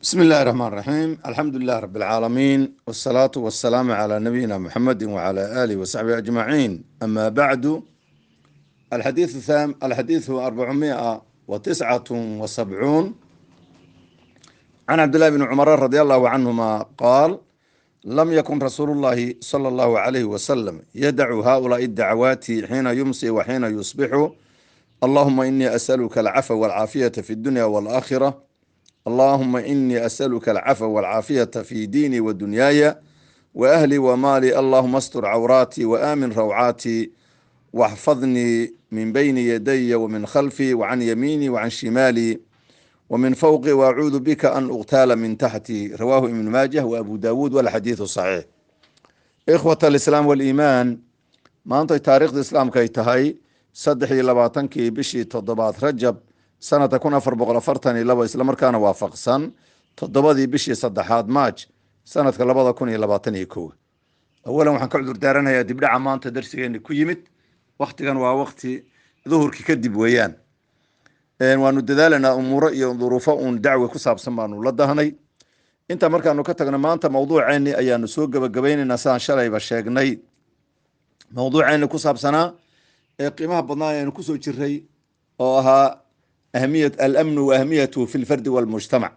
بسم الله الرحمن الرحيم، الحمد لله رب العالمين، والصلاة والسلام على نبينا محمد وعلى آله وصحبه أجمعين. أما بعد، الحديث الثام الحديث 479، عن عبد الله بن عمر رضي الله عنهما قال: لم يكن رسول الله صلى الله عليه وسلم يدع هؤلاء الدعوات حين يمسي وحين يصبح: اللهم إني أسألك العفو والعافية في الدنيا والآخرة، اللهم إني أسألك العفو والعافية في ديني ودنياي وأهلي ومالي، اللهم استر عوراتي وآمن روعاتي، واحفظني من بين يدي ومن خلفي وعن يميني وعن شمالي ومن فوقي، وأعوذ بك أن أغتال من تحتي. رواه ابن ماجه وأبو داود، والحديث صحيح. إخوة الإسلام والإيمان، maanta taariikhda islaamka ay tahay 23-kii bishii toddobaad, Rajab, sanadka 1442, islamarkaana waafaqsan 7-dii bishii saddexaad, Maaj, sanadka 2021. Awalan, waxaan ka cudur daaranayaa dibdhaca maanta darsigeeni ku yimid. Waktigan waa wakti duhurkii kadib weeyaan. Waanu dadaalaynaa, umuuro iyo duruufo uun dacwe ku saabsan baanu la dahnay. Inta markaanu ka tagno, maanta mawduuceeni ayaanu soo gebagabaynaynaa. Sidaan shalayba sheegnay, mawduuceeni ku saabsanaa ee qiimaha badnaa aynu kusoo jiray oo ahaa أهمية الأمن وأهميته في الفرد والمجتمع,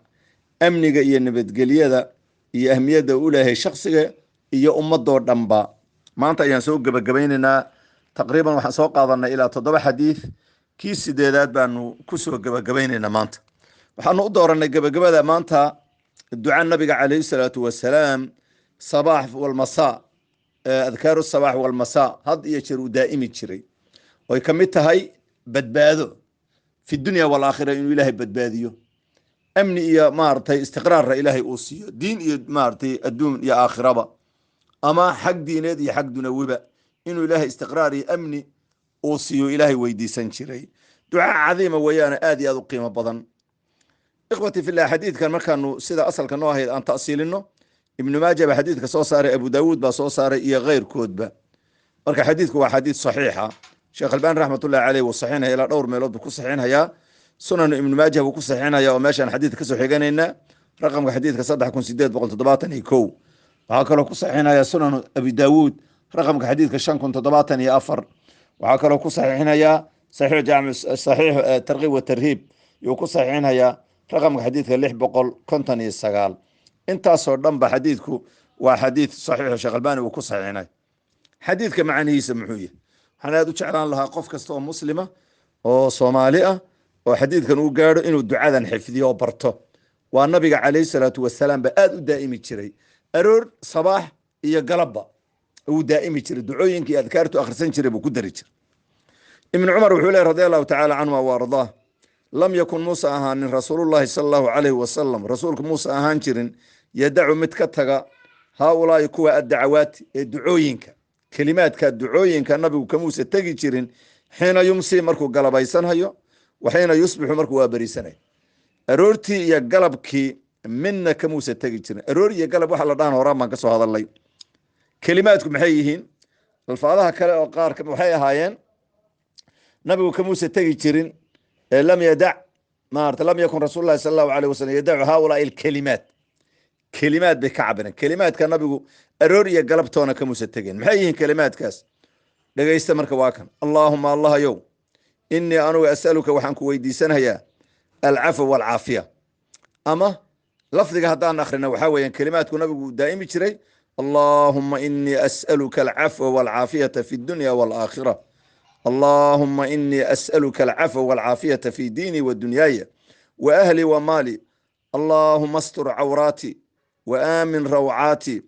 amniga iyo nabadgelyada iyo ahmiyadda u leeyahay shaksiga iyo ummadoo dhanba, maanta ayaan soo gebagabaynaynaa. Taqriiban waxaan soo qaadanay ilaa toddoba xadiid, kii sideedaad baanu kusoo gebagabaynaynaa maanta. Waxaanu u dooranay gebagabada maanta duca nabiga calayhi salaatu wasalaam, صباح والمساء, أذكار الصباح والمساء, had iyo jeer uu daa'imi jiray, oy ka mid tahay badbaado في الدنيا والآخرة, inuu Ilaahay badbaadiyo, amni iyo maaragtay istiqraarra Ilaahay uu siiyo, diin iyo maaragtay adduun iyo aakhiraba, ama xag diineed iyo xag dunawiba, inuu Ilaahay istiqraar iyo amni uu siiyo Ilaahay weydiisan jiray. Ducaa cadiima weeyaane, aad iyo aad u qiimo badan. إخوتي في الله, xadiidkan markaanu sida asalka noo ahayd aan ta'siilino, Ibnu Maaja baa xadiidka soo saaray, Abu Daawuud baa soo saaray iyo keyrkoodba. Marka xadiidku waa xadiid saxiixa. Sheekh Albani raxmatullahi caleyh wuu saxiinaya, ilaa dhowr meelood buu ku saxiinhayaa. Sunanu Ibnu Maaja buu ku saxiinaya, oo meeshaan xadiidka kasoo xiganaynaa, raqamka xadiidka 3871. Waxaa kaloo ku saxiinaya Sunanu Abi Daawuud, raqamka xadiidka 5074. Waxaa kaloo ku saxiixinayaa saxiix jaamic, saxiix tarkiib wa tarhiib yuu ku saxiixinayaa, raqamka xadiidka 659. Intaasoo dhan ba xadiidku waa xadiid saxiixo Sheekh Albani uu ku saxiixinay. Xadiidka macnihiisa muxuu yahay? Waxaan aad u jeclaan lahaa qof kasta oo muslima oo Soomaali ah oo xadiidkan uu gaadho inuu ducadan xifdiyo oo barto. Waa nabiga calayhi salaatu wasalaam ba aad u daa'imi jiray, aroor, sabaax iyo galabba uu daa'imi jiray. Ducooyinka iyo adkaartu akhrisan jiray buu ku dari jiray. Ibnu Cumar wuxuu lehy رضي الله تعالى عنهما وأرضاه: لم يكن, muusa ahaanin, رسول الله صلى الله عليه وسلم, rasuulku muusa ahaan jirin, يدع, mid ka taga, هؤلاء, kuwa, الدعوات, ee ducooyinka, kelimaadka ducooyinka, nabigu kamuusa tegi jirin, حين يمسي, markuu galabaysanhayo, وحين يصبح, markuu waa beriisanayo. Aroortii iyo galabkii midna kamuusa tegi jirin. Aroor iyo galab waxa la dhahan horaan baan kasoo hadalnay. Kelimaadku maxay yihiin? Alfaadaha kale oo qaar waxay ahaayeen nabigu kamuusa tegi jirin, لم يدع, maarata, لم يكن رسول الله صلى الله عليه وسلم يدع هؤلاء الكلمات. Kelimaad bay ka cabireen. Kelimaadka nabigu aroor iyo galabtoona kamuusa tegin maxay yihiin kelimaadkaas? Dhegaysta marka, waa kan: اللهم, Allahayow, إني, anugu, أسألك, waxaan ku weydiisanayaa, العفو والعافية. Ama lafdiga haddaan akhrina, waxaa weeyaan kelimaadku nabigu daa'imi jiray: اللهم إني أسألك العفو والعافية في الدنيا والآخرة، اللهم إني أسألك العفو والعافية في ديني ودنياي وأهلي ومالي، اللهم استر عوراتي وآمن روعاتي،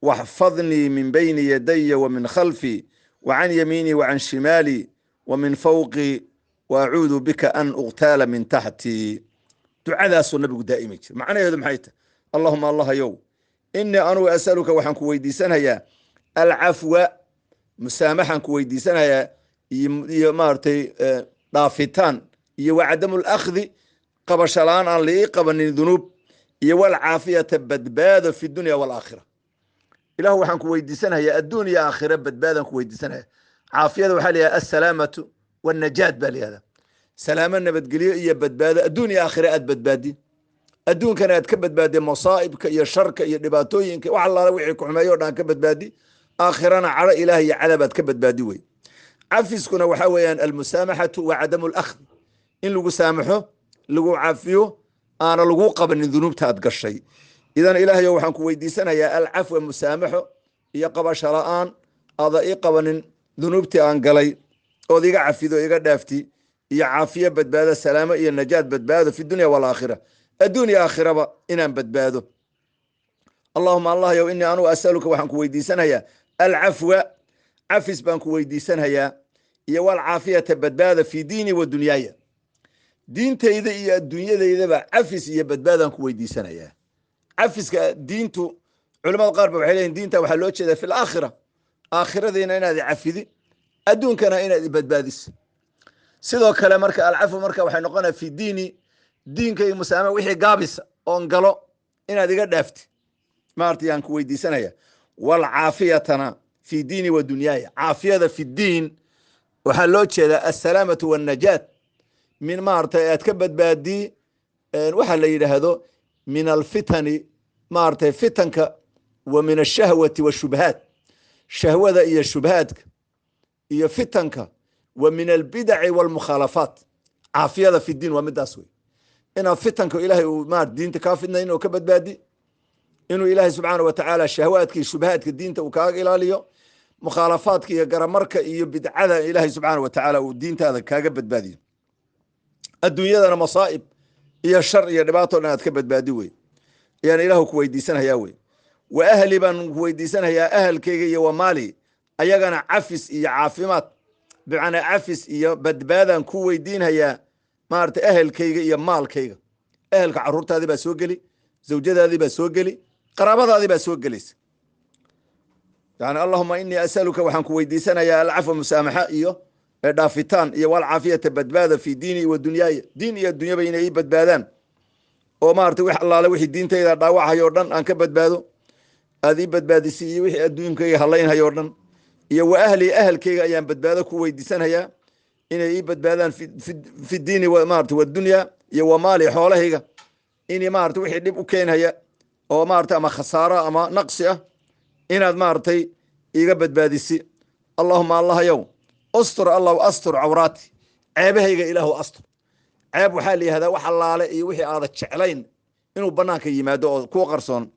واحفظني من بين يدي ومن خلفي وعن يميني وعن شمالي ومن فوقي، وأعوذ بك أن أغتال من تحتي. Ducadaasuu nabigu daa'imi jir. Macnaheedu maxay tahay? اللهم, Allahayow, إني, anugu, أسألك, waxaan ku weydiisanayaa, العفو, musaamaxaan ku weydiisanayaa, iyo maaragtay dhaafitaan, iyo وعدم الأخذ, qabasho la-aan aan la ii qabanin dunuub, iyo والعافية, badbaado, في الدنيا والآخرة. Ilahu, waxaan ku weydiisanayaa adduun iyo aakhira badbaadaan ku weydiisanaya. Caafiyada waxaa la yihahda السلامة والنجاة baa la yihahda, salaamo, nabadgelyo iyo badbaado adduun iyo aakhira aad badbaadi. Adduunkana aad ka badbaadi masaa'ibka iyo sharka iyo dhibaatooyinka, wax allaala wixii ku xumeeyo o dhan ka badbaadi. Aakhirana cadho Ilaah iyo cadaab aad ka badbaadi wey. Cafiskuna waxaa weeyaan almusaamaxatu wa cadamu lakhd, in lagu saamaxo, lagu cafiyo, aana lagu qabanin dunuubta aad gashay. Idan Ilaahayo, waxaan ku weydiisanayaa alcafwa, musaamaxo iyo qabasho la-aan aada ii qabanin dunuubtii aan galay, ood iga cafido, iga dhaafti, iyo caafiyo, badbaado, salaamo iyo najaad, badbaado fi dunya walaakhira, adduun iyo aakhiraba inaan badbaado. Allahuma, Allah yow, inii anugu asaluka, waxaan ku weydiisanayaa alcafwa, cafis baan ku weydiisanhayaa, iyo walcaafiyata, badbaada, fi diini wa dunyaaya, diintayda iyo adduunyadaydaba cafis iyo badbaadaan ku weydiisanayaa. Cafiska diintu, culamada qaar ba waxay leeyihin diinta waxaa loo jeedaa fi laakhira, aakhiradiina inaad cafidi, adduunkana inaad badbaadiso. Sidoo kale marka alcafwu marka waxay noqonaya fi diini, diinkayga musaama wixii gaabisa oon galo inaad iga dhaafti maarata yaan ku weydiisanaya. Walcaafiyatana fi diini wa dunyaaya. Caafiyada fi diin waxaa loo jeedaa assalaamatu wannajaat min, maaragtay, aad ka badbaadii waxaa la yidhaahdo min alfitani, maaragtay, fitanka, wa min ashahwati washubhaat, shahwada iyo shubhaadka iyo fitanka, wa min albidaci walmukhaalafaat. Caafiyada fi diin waa midaas wey, inaad fitanka Ilahay uu maarata diinta kaa fidnayn oo ka badbaadi, inuu Ilaahay subxaana wa tacaala shahwaadka iyo shubhaadka diinta uu kaaga ilaaliyo, mukhaalafaadka iyo garamarka iyo bidcada Ilaahay subxaana wa tacaala uu diintaada kaaga badbaadiyo, adduunyadana masaa'ib iyo shar iyo dhibaato dhan aad ka badbaadi wey ayaan Ilaahu ku weydiisanhayaa wey. Wa ahli baan ku weydiisanhayaa, ahalkayga iyo wa maali, ayagana cafis iyo caafimaad, bimacnaa cafis iyo badbaadaan ku weydiinhayaa, maarata, ahelkayga iyo maalkayga. Ehelka caruurtaadii baa soo geli, zawjadaadii baa soo geli, qaraabadaadii baa soo gelaysa. Yani allahuma inii asaluka, waxaan ku weydiisanayaa alcafwa, musaamaxa iyo dhaafitaan, iyo walcaafiyata, badbaada, fi diini wa dunyaaya, diin iyo addunyaba inay ii badbaadaan, oo maarata wix allaale wixii diintayda dhaawacayo o dhan aan ka badbaado, aad ii badbaadisay, iyo wixii adduunkayga halaynhayo o dhan, iyo wa ahli, ahelkayga ayaan badbaado ku weydiisanhayaa inay ii badbaadaan fi diini maarata wadunya, iyo wa maali, xoolahayga, inay maarata wixii dhib u keenhaya oo maarata ama khasaaro ama naqsi ah inaad maaragtay iiga badbaadisi. Allahuma, Allahayow, ustur, Allahu astur cawraati, ceebahayga Ilaahu astur. Ceeb waxaa la yihahdaa wax allaale iyo wixii aada jeclayn inuu banaanka yimaado oo kuu qarsoon.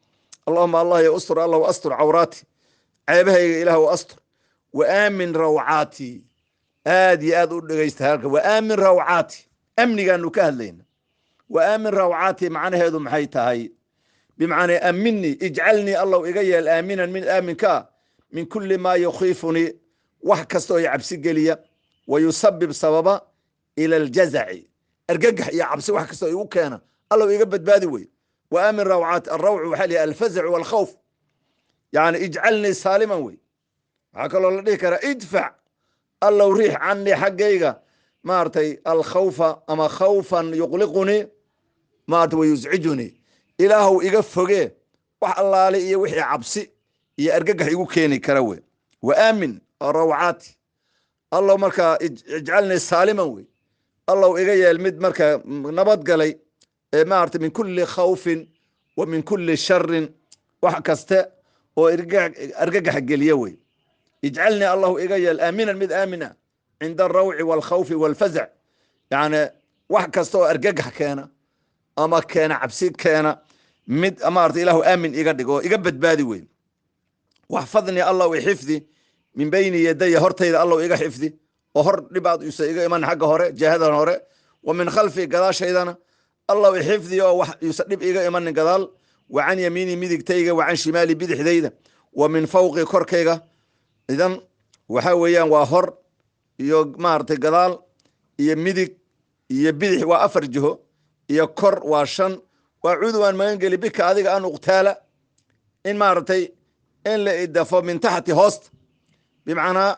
Allahuma, Allahayow, ustur, Allahu astur cawraati, ceebahayga Ilaahu astur. Wa aamin rawcaati. Aad iyo aad u dhegeysta halka. Wa aamin rawcaati, amnigaanu ka hadlayna. Wa aamin rawcaati macnaheedu maxay tahay? Bimacnaa aminii, ijcalnii, Allow iga yeel, aaminan, mid aaminka ah, min kulli maa yukhiifunii, wax kasta oo i cabsi geliya, wa yusabib, sababa, ila aljazaci, argagax iyo cabsi wax kasta oo igu keena Allow iga badbaadi wey. Wa aamin rawcaati, alrawcu waxaa lihi alfazacu walkhawf, yani ijcalnii saaliman wey. Waxaa kaloo la dhihi karaa idfac, Allow riix, canii, xaggayga, maaragtay, alkhawfa ama khawfan yuqliqunii, maarata, wayuscijunii, Ilaahow iga fogee wax allaale iyo wixii cabsi iyo argagax igu keeni kara wey. Wa aamin rawcaati, Allow markaa ijcalnii saaliman wey, Allow iga yeel mid markaa nabad galay ee maarata min kulli khawfin wa min kulli sharin, wax kaste oo argagax geliya wey. Ijcalnii, Allahu iga yeel, aaminan, mid aamin ah, cinda alrawci walkhawfi walfazac, yani wax kasta oo argagax keena ama keena cabsi keena mid maarata Ilaahu aamin iga dhig oo iga badbaadi wey. Waxfadnii, Allahu ixifdi, min bayni yadaya, hortayda Allow iga xifdi, oo hor dhibaad yuusa iga iman xagga hore, jihadan hore, wa min khalfi, gadaashaydana Allow ixifdi, oo wax yuusa dhib iga imanin gadaal, wa can yamiini, midigtayga, wa can shimaali, bidixdayda, wa min fawqi, korkayga. Idan waxaa weeyaan waa hor iyo maaragtay gadaal iyo midig iyo bidix, waa afar jiho, iyo kor waa shan. Waa cudu, waan magangeli, bika, adiga, an uqtaala, in maaragtay in la idafo, min taxti, hoosta. Bimacnaa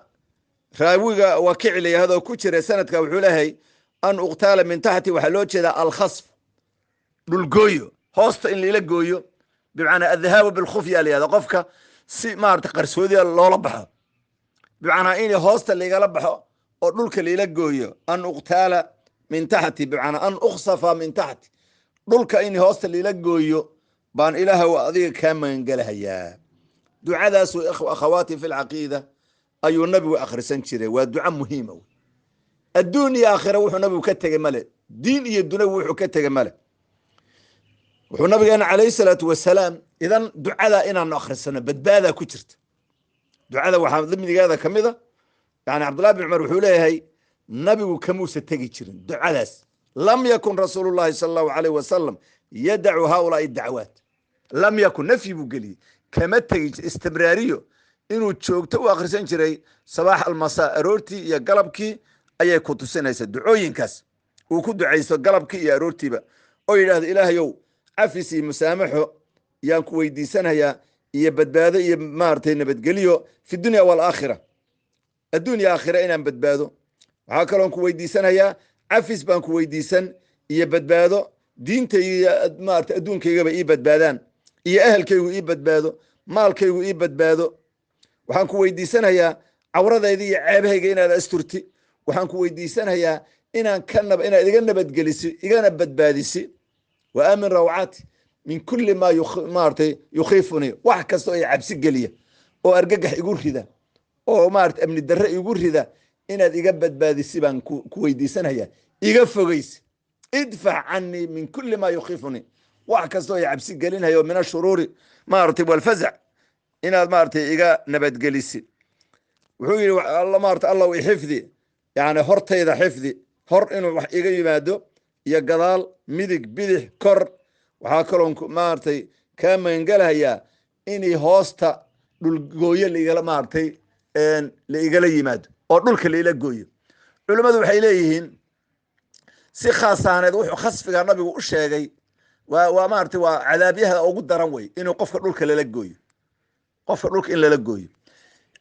raawiga Wakici la yahadoo ku jira sanadka wuxuu leeyahay an uqtaala min taxti waxaa loo jeedaa alkhasf, dhulgooyo, hoosta in laila gooyo, bimacnaa adhahaabu bilkhufya la yahada, qofka si maarata qarsoodiya loola baxo, bimacnaa in hoosta laigala baxo oo dhulka laila gooyo. An uqtaala min taxti bimacnaa an uksafa min taxti, Dhulka in hoosta lila gooyo baan Ilaahow adiga kaa magangelahayaa. Ducadaasu, akhawaati fi lcaqiida, ayuu nabigu akhrisan jiray. Waa duco muhiima wey. Adduun iyo aakhira wuxuu nabigu ka tegey male, diin iyo dunawi wuxuu ka tegey male, wuxuu nabigeena calayhi salaatu wasalaam. Idan ducada inaanu akhrisano badbaadaa ku jirta. Ducada waxaa dimnigeeda ka mida, yani Cabdullahi bin Cumar wuxuu leeyahay, nabigu kamuusa tegi jirin ducadaas. Lam yakun rasuulu llahi sala allahu alayh wasalam yadacu haulaai dacwaat. Lam yakun, nafyi buu geliyey, kama tegi, istimraariyo inuu joogto u akhrisan jiray sabaax almasaa, aroortii iyo galabkii ayay ku tusinaysaa ducooyinkaas uu ku ducaysto galabkii iyo aroortiiba, oo yidhahdo: "Ilaahayow, cafis iyo musaamaxo yaan ku weydiisanayaa iyo badbaado iyo maaragtay nabadgelyo fi dunya waalaakhira, adduun iyo aakhira inaan badbaado. Waxaa kaloon ku weydiisanayaa, cafis baan ku weydiisan iyo badbaado, diintayga, maarata, adduunkaygaba ii badbaadaan iyo ahelkaygu ii badbaado, maalkaygu ii badbaado. Waxaan ku weydiisanayaa cawradayda iyo ceebahayga inaad asturti. Waxaan ku weydiisanayaa inaan ka inaad iga nabadgelisi, igana badbaadisi, wa aamin rawcaati min kulli maa maaratay yukhiifunii, wax kasta oo i cabsi geliya oo argagax igu rida oo maarata amni darre igu rida inaad iga badbaadisi baan ku weydiisanaya, iga fogeysi. Idfac canii min kulli maa yukhiifunii, wax kasta oo i cabsi gelinayo, min ashuruuri maaratay walfazac, inaad maaratay iga nabadgelisi." Wuxuu yihi maarata: "Allow ixifdi, yani hortayda xifdi, hor inuu wax iga yimaado iyo gadaal, midig, bidix, kor. Waxaa kaloon maaratay kaa magangelahayaa inay hoosta dhulgooyo laigala maaratay la igala yimaado oo dhulka laila gooyo." Culimmadu waxay leeyihiin si khaasaaneed wuxuu khasfiga nabigu u sheegay waa maarata waa cadaabyaha ugu daran wey, inuu qofka dhulka lala gooyo, qofka dhulka in lala gooyo.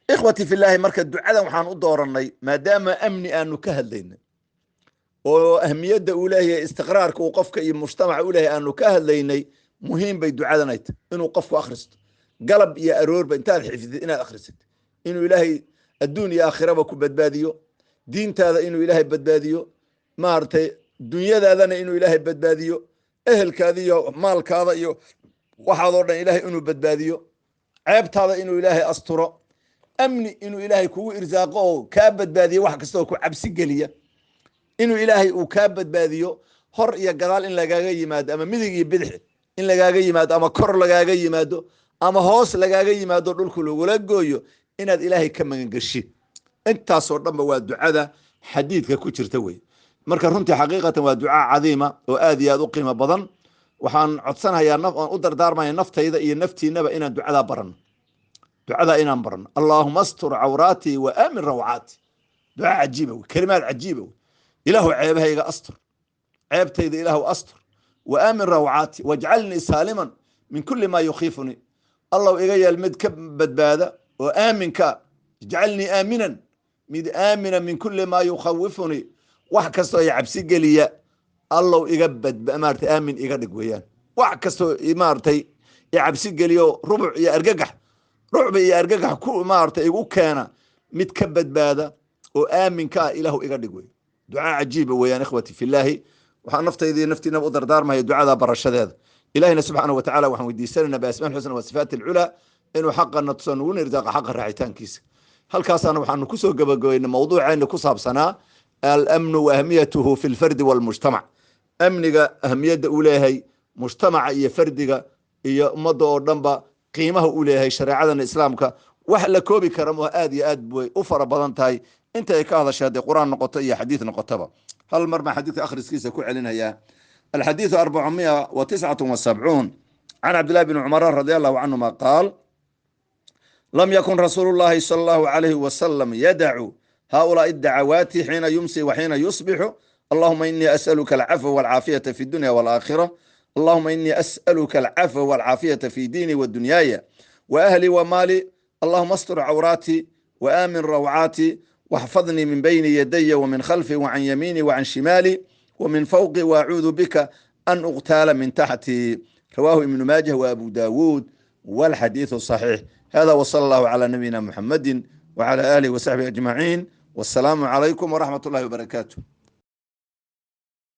Ikhwati filaahi, marka ducadan waxaan u dooranay maadaama amni aanu ka hadlayna oo ahmiyadda uu leeyahay istiqraarka uu qofka iyo mujtamaca u leeyahay aanu ka hadlaynay, muhiim bay ducadan ay tahy inuu qofku akhristo galab iyo aroorba. Intaad xifdid inaad akhrisat, inuu Ilaahay adduun iyo aakhiraba ku badbaadiyo, diintaada inuu Ilaahay badbaadiyo, maaragtay dunyadaadana inuu Ilaahay badbaadiyo, ehelkaada iyo maalkaada iyo waxaadoo dhan Ilaahay inuu badbaadiyo, ceebtaada inuu Ilaahay asturo, amni inuu Ilaahay kugu irsaaqo oo kaa badbaadiyo wax kasta oo ku cabsi geliya, inuu Ilaahay uu kaa badbaadiyo hor iyo gadaal in lagaaga yimaado, ama midig iyo bidix in lagaaga yimaado, ama kor lagaaga yimaado, ama hoos lagaaga yimaado, dhulku lagula gooyo, inaad Ilaahay ka magangeshi. Intaasoo dhanba waa ducada xadiidka ku jirta wey. Marka runtii xaqiiqatan waa ducaa cadiima oo aad iyo aad u qiimo badan. Waxaan codsanayaa oon u dardaarmaya naftayda iyo naftiinaba inaan ducadaa barano, ducadaa inaan barano. "Allaahuma astur cawraatii wa aamin rawcaati." Duca cajiiba wey, kelimaad cajiiba wey. Ilaahu ceebahayga astur, ceebtayda Ilaahu astur. Wa aamin rawcaati wajcalnii saaliman min kulli maa yukhiifunii. Allow iga yeel mid ka badbaada oo aaminka, ijcalnii aaminan, mid aamina, min kulli maa yukhawifunii, wax kastoo i cabsi geliya Allow iga maarata aamin iga dhig weeyaan. Wax kastoo maaratay i cabsi geliyo, rubuc iyo argagax, rucba iyo argagax ku maarata igu keena, mid ka badbaada oo aaminka ah Ilaahu iga dhig wey. Ducaa cajiiba weeyaan. Ikhwati filaahi, waxaan naftayda iyo naftiinaba u dardaarmaya ducada barashadeeda. Ilahina subxaana wa tacala waxaan weydiisanayna biasmaa xusna wa sifaati alculaa inuu xaqana tuso, nuguna irsaaqa xaqa raacitaankiisa. Halkaasaana waxaanu kusoo gabagabaynay mawduuceena ku saabsanaa alamnu wa ahmiyatuhu fi lfardi walmujtamac, amniga ahmiyadda uu leeyahay mujtamaca iyo fardiga iyo ummadda oo dhanba, qiimaha uu leeyahay shareecadana islaamka wax la koobi kara mo, aad iyo aad bay u fara badan tahay inta ay ka hadashay, hadday qur-aan noqoto iyo xadiid noqotaba. Hal mar baan xadiidka akhriskiisa ku celinayaa. Alxadiidu 479, can Cabdillahi bni Cumara radi allahu canhuma qaal: lam yakun rasuulu llahi sala allahu alayhi wasalam yadacu haulaai dacawaati xiina yumsi wa xiina yusbixu: "Allahuma inii as'aluka alcafwa walcaafiyata fi dunya walaakhira. Allahuma inii as'aluka alcafwa walcaafiyata fi diini wa dunyaaya wa ahli wa maali. Allahuma astur cawraati wa aamin rawcaati, waxfadnii min bayni yadaya wa min khalfi wa can yamiini wa can shimaali wa min fawqi, waacuudu bika an uqtaala min taxtii." Rawaahu Ibnu Maajah wa Abu Daawuud, walxadiidu صaxiix. Hada wsala allahu calى nabiyina muxamadi wcalى aalihi wasaxbihi ajmaciin, wasalaamu calaykum waraxmat اllahi wbarakaatu.